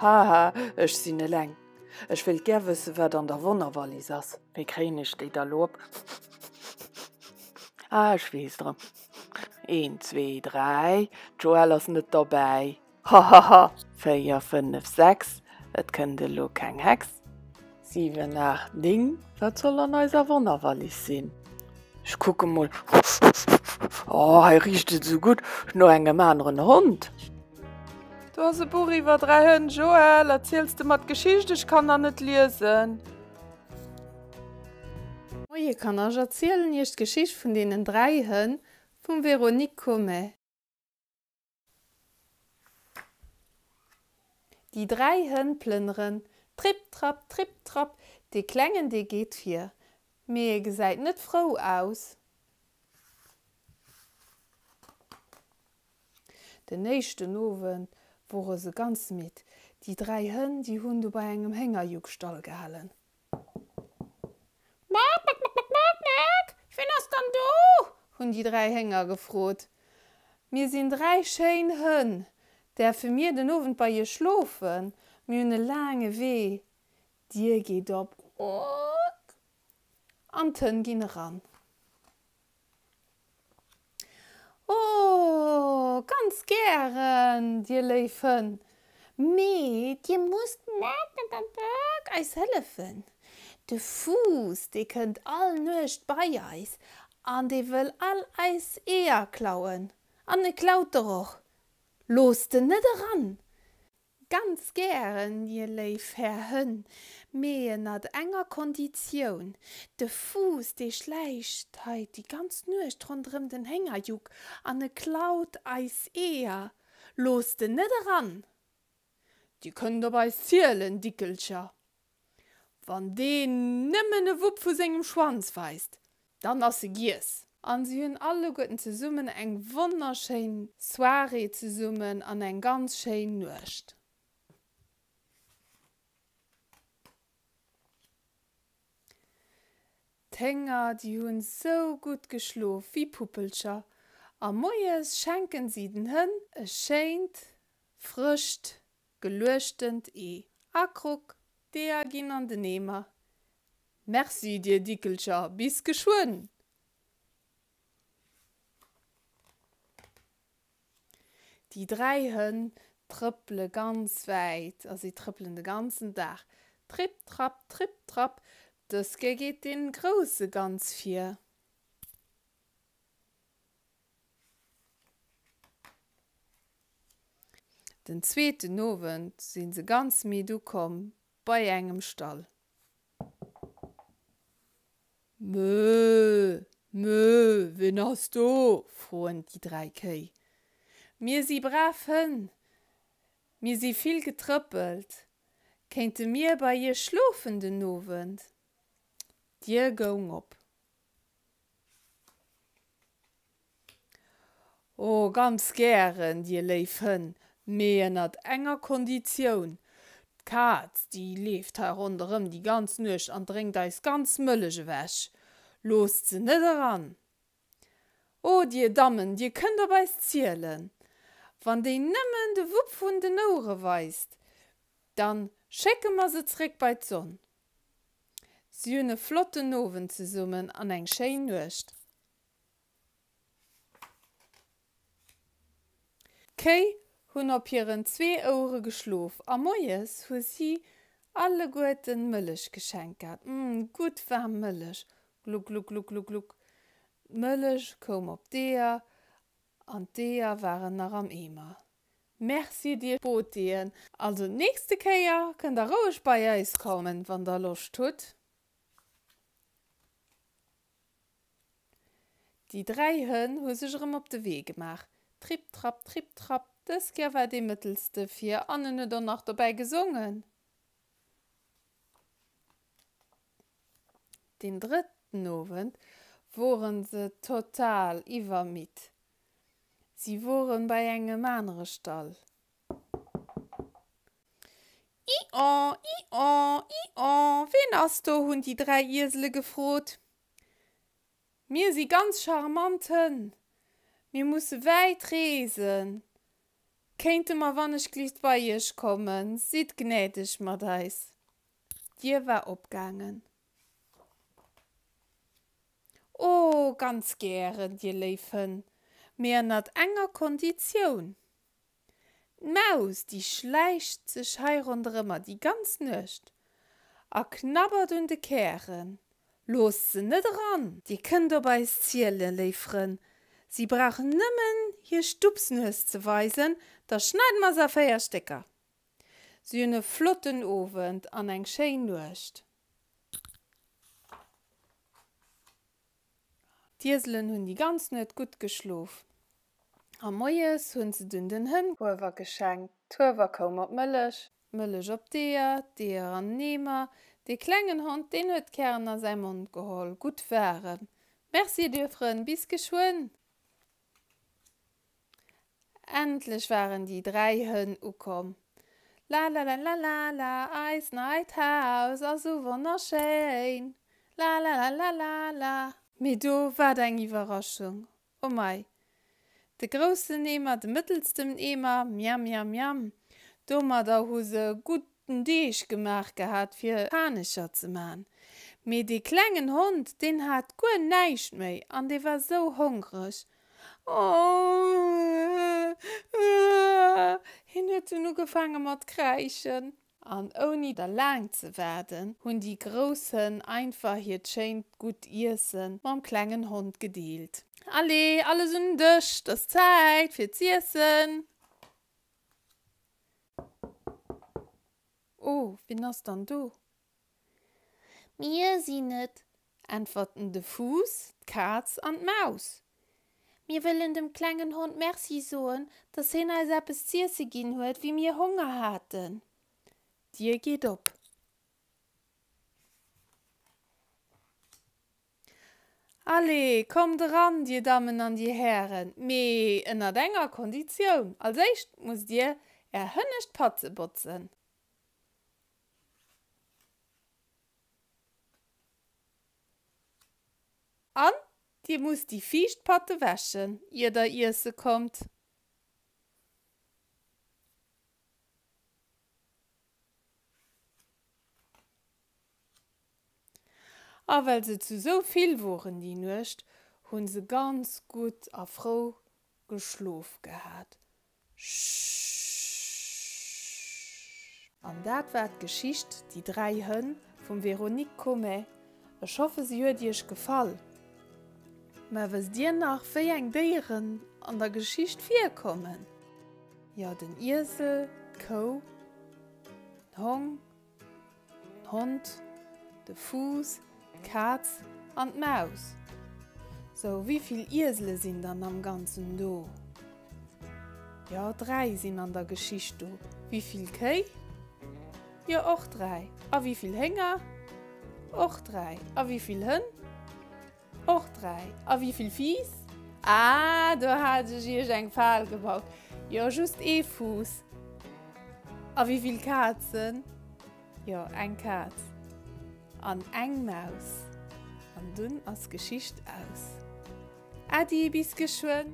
Haha, ech sinn eleng. Ech wéilt gär wëssen, wat an der Wonnerwallis ass. Wéi kréien ech déi da lo op? Ah, ech weess et erëm. Eent, zwee, dräi, d'Joëlle ass net derbäi. Hahaha! 4, 5, 6, et kënnt elo keng Hex. 7, 8, 9, wat soll an eiser Wonnerwallis sinn? Ech kucke mol. Oh, hei richt et esou gutt no engem aneren Hond. Do ass e Buch iwwer 3 Hënn. Joël, erziels de mer d'Geschicht? Ech kann nach net liesen. Moie Kanner, ech erzielen iech d'Geschicht vun deenen 3 Hënn vum Véronique Comet. Déi 3 Hënn plënneren, Tripp, trapp, tripp, trapp, dee Klengen, dee geet vir, mee e gesäit net frou aus. Den éischten Owend wore se ganz midd. Déi 3 Hënn, déi hunn du bei engem Héngerjuck stallgehalen. Mäk-mäk-mäk-mäk-mäk, wien ass dann do? hunn déi 3 Hénger gefrot. Mir sinn 3 schéin Hënn. Däerfe mir den Owend bei iech schlofen? Mir hunn e laange Wee. D'Dier geet op an d'Hënn ginn eran. Oh, ganz gären, dir léif Hënn, mee dir musst eis hëllefen. De Fuuss, dee kënnt all Nuecht bei eis an dee wëll all eis Eeër klauen. An e klaut der och. Loosst en net eran! Ganz gären, dir léif Här Hënn, mee ënnert enger Konditioun, De Fuuss, dee schläicht hei déi ganz Nuecht ronderëm den Héngerjuck an e klaut eis Eeër. Loosst en net eran! Dir kënnt op eis zielen, Dickelcher! Wann deen nëmmen e Wupp vu sengem Schwanz weist, dann ass e giess. An si hunn alleguerten zesummen eng wonnerschéin Soirée zesummen an eng ganz schéin Nuecht. D'Hénger, déi hunn sou gutt geschlof wéi Puppelcher a moies schenken si den Hënn e schéint, frëscht Geluechtent Ee. A Kruk, d'Eeër ginn an den Eemer. Merci, dir Dickelcher, bis geschwënn! Déi 3 Hënn trëppele ganz wäit a si trëppelen de ganzen Dag. Tripp, trapp, tripp, trapp, dës Kéier geet dee Grousse ganz vir. Den zweeten Owend si se ganz midd ukomm bei engem Stall. Möh, möh, ween ass do? froen déi 3 Kéi. Mir si brav Hënn, mir si vill getrëppelt. Kéinte mir bei iech schlofen den Owend? D'Dier goung op. O, ganz gären, dir léif Hënn, mee ënnert enger Konditioun, D'Kaz, déi leeft hei ronderëm déi ganz Nuecht an drénkt eis ganz Mëllech ewech. Loosst se net eran! O, dir Dammen, dir kënnt op eis zielen! Wann déi nëmmen de Wupp vun den Ouere weist, dann schécke mer se zréck bei d'Sonn. Si hunn e flotten Owend zesummen an eng schéin Nuecht. D'Kéi hunn op hiren zwee Ouere geschlof a moies hu si alleguerten Mëllech geschenkt gehat. Mmh, gutt waarm Mëllech! Gluck, gluck, gluck, gluck, gluck. D'Mëllech koum op d'Eeër an d'Eeër waren nach am Eemer. Merci dir Bootien. Also d'nächste Kéier kënnt der roueg bei eis kommen wann der Loscht hutt. Déi 3 Hënn hu sech erëm op de Wee gemaach. Tripp trapp, tripp trapp, dës Kéier war dee mëttelste vir an en huet och nach dobäi gesongen. Deen drëtten Owend woren se total iwwermidd. Si woren bei engem anere Stall. I-oh, i-oh, i-oh, ween ass do? hunn déi 3 Iesele gefrot. Mir si ganz charmant Hënn. Mir musse wäit reesen. Kéinte mer wannechglift bei iech kommen? Sidd gnädeg mat eis. D'Dier war opgaangen. O, ganz gären, dir léif Hënn, mee ënnert enger Konditioun. D'Maus, déi schläicht sech hei ronderëmmer déi ganz Nuecht a knabbert un de Kären. Loosst se net eran! Dir kënnt op eis zielen, léif Frënn, si brauch nëmmen hir Stupsnues ze weisen, da schneide mer se a 4 Stécker. Si hunn e flotten Owend an eng schéin Nuecht. D'Ieselen hunn déi ganz Nuet gutt geschlof a moies hunn se dunn den Hënn. Huewer geschenkt. D'Huewer koum op d'Mëllech, d'Mëllech op d'Eeër, d'Eeër an den Eemer. Dee klengen Hond, deen huet d'Kären a säi Mond geholl, gutt waarem. Merci, dir Frënn, bis geschwënn! Endlech waren déi 3 Hënn ukomm. Lalalalalala, eist neit Haus ass sou wonnerschéin. Lalalalalala. Mee do wat eng Iwwerraschung! Oh mei! De groussen Eemer, de mëttelsten Eemer, miam miam miam, domadder hu se gudden Deeg gemaach gehat fir Panecher ze man. Mee dee klengen Hond, deen hat guer näischt méi an dee war sou hongreg. Hien huet dunn ugefaange mat kräischen. An ouni da laang ze waarden, hunn déi grouss Hënn einfach hiert schéint gutt Iesse mam klengen Hond gedeelt. Allez, alles un den Dësch, 't ass Zäit fir z'iessen! Oh, wien ass dann do? Mir sinn et, äntwerten de Fuuss, d'Kaz an d'Maus. Mir wëllen dem klengen Hond Merci soen, dass hien eis eppes z'iesse ginn huet, wéi mir Honger haten. D'Dier geet op. Allez, kommt eran, dir Dammen an dir Hären, mee ënnert enger Konditioun, Als éischt musst dir är hënnescht Patze botzen. An dir musst déi viischt Patte wäschen, ier der iesse kommt. A well se zu sou vill woren déi Nuecht, hu se ganz gutt a frou geschlof gehat. An dat war d'Geschicht Déi 3 Hënn vum Véronique Comet. Ech hoffe se huet iech gefall. Mä wësst dir nach wéi eng Déieren an der Geschicht virkommen? Jo, den Iesel, d'Kou, den Hong, Den Hond, de Fuuss, d'Kaz an d'Maus. Sou, wéi vill Iesele sinn dann am Ganzen do? Jo, 3 sinn an der Geschicht do. Wéi vill Kéi? Jo, och 3. A wéi vill Hénger? Och 3. A wéi vill Hënn? Och 3. A wéi vill Fiiss? Ah, do hat ech iech eng Fal gebaut. Jo, just ee Fuuss. A wéi vill Kazen? Jo, eng Kaz. An eng Maus. An dunn ass d'Geschicht aus. Äddi, bis geschwënn!